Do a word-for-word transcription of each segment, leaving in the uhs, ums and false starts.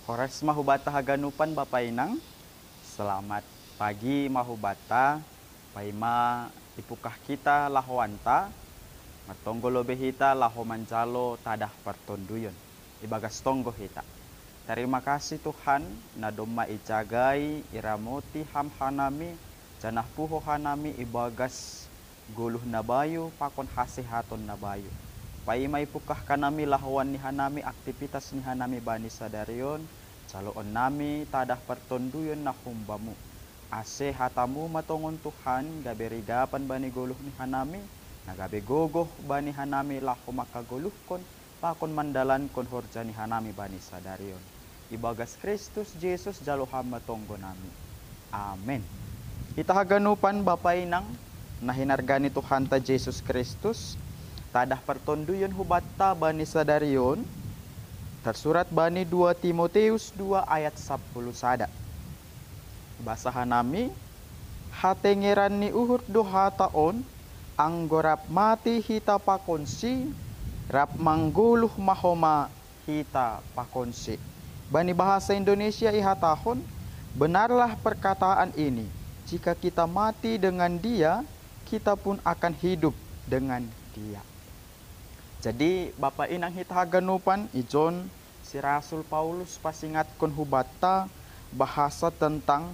Horas ma hubata haganupan, Bapa inang. Selamat pagi ma hubata. Paima ipukah kita lahoanta, martonggo lobei hita laho manjalo tadah partonduyon. Ibagas tonggo hita. Tarima kasih Tuhan, na domma ijagai, iramoti Ham hanami, janah puho hanami ibagas goluh na bayu pakon hasehaton na bayu. Paima ipukah hanami lahoan ni hanami, aktivitas ni hanami bani sadari on, jaloon nami tadah partonduyon na hum-Bamu. Ase hatamu ma tongon Tuhan, gabe rigapan bani goluh ni hanami, na gabe gogoh bani hanami laho mangkagoluhkon pakon mandalankon horja ni hanami bani sadari on. Ibagas Kristus Jesus jalo Ham ma tonggo nami. Amen. Hita haganupan, Bapa inang, na hinarga ni Tuhanta Jesus Kristus, tadah partonduyon hubanta bani sadari on, tarsurat bani dua Timoteus dua ayat sapuluh sada. Basa hanami, hatengeran ni uhur do hata on, anggo rap mati hita pakonsi, rap manggoluh ma homa hita pakonsi. Bani bahasa Indonesia ihatahon, benarlah perkataan ini, jika kita mati dengan Dia, kita pun akan hidup dengan Dia. Jadi, Bapa inang hita haganupan, ijon si Rasul Paulus pasingatkon hubanta bahasa tentang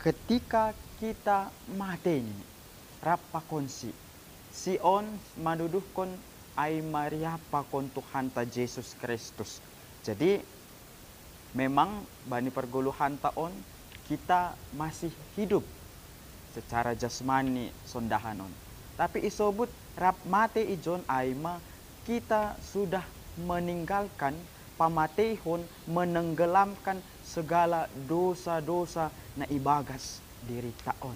ketika kita mate nini, rap pakonsi. Si on manuduhkon ai ma riap pakon Tuhanta Jesus Kristus. Jadi, memang bani pargoluhanta on, kita masih hidup secara jasmani sondahan on. Tapi isobut rap mate ijon ai ma kita sudah meninggalkan, pamateihon, menenggelamkan segala dosa-dosa na ibagas dirita on.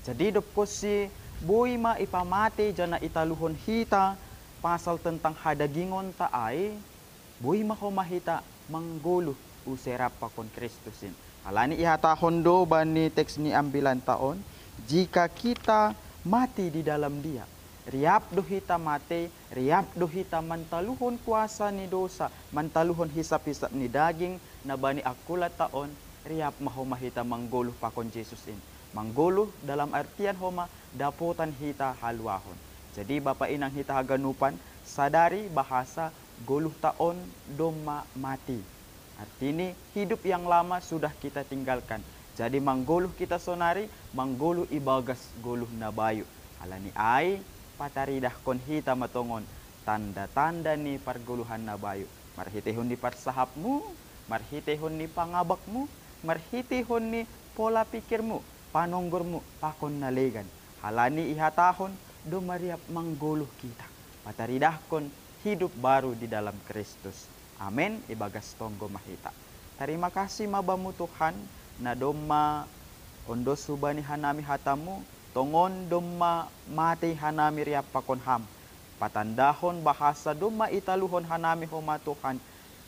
Jadi, dob konsi boi ma ipamate janah italuhon hita pasal tentang hadagingonta ai, boi ma homa hita manggoluh use rap pakon Kristus in. Alani ihatahon do bani teks ni ambilanta on, jika kita mati di dalam Dia. Riap do hita mate, riap do hita mantaluhon kuasa ni dosa, mantaluhon hisap-hisap ni daging na bani angkulanta on, riap ma homa hita manggoluh pakon Jesus in. Manggoluh dalam artian homa dapotan hita haluahon. Jadi, Bapa inang hita haganupan, sadari bahasa goluhta on domma mati. Artini, hidup yang lama sudah kita tinggalkan. Jadi, manggoluh hita sonari, manggoluh ibagas goluh na bayu. Alani ai, pataridahkon hita ma tongon tanda-tanda ni pargoluhan na bayu. Marhiteihon ni parsahapmu, marhiteihon ni pangabakmu, marhiteihon ni pola pikirmu, panonggormu, pakon na legan. Alani ihatahon, domma riap manggoluh hita. Pataridahkon hidup baru di dalam Kristus. Amen, ibagas tonggo ma hita. Tarima kasih ma Bamu Tuhan, na domma ondos hubani hanami hatamu, tongon domma mate hanami riap pakon Ham. Patandahon bahasa domma italuhon hanami homa Tuhan,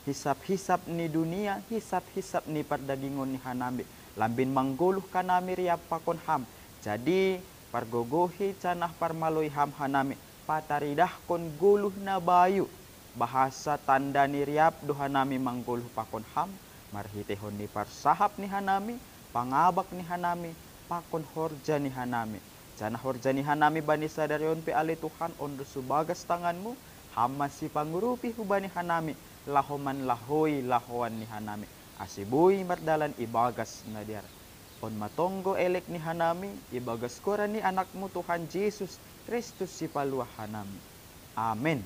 hisap-hisap ni dunia, hisap-hisap ni pardagingon ni hanami. Lambin manggoluh hanami riap pakon Ham. Jadi, pargogohi janah parmaloi Ham hanami, pataridahkon goluh na bayu. Bahasa tanda ni riap do hanami manggoluh pakon Ham, marhiteihon ni parsahap ni hanami, pangabak ni hanami, pakon horja ni hanami. Janah horja ni hanami bani sadari on pe ale Tuhan ondos hu bagas tanganmu, Ham ma sipangurupi hubani hanami, laho manlahoi lahoan ni hanami. Ase boi mardalan ibagas na dear. On ma tonggo elek ni hanami, ibagas goran ni Anakmu Tuhan Jesus Kristus Sipaluah hanami. Amen.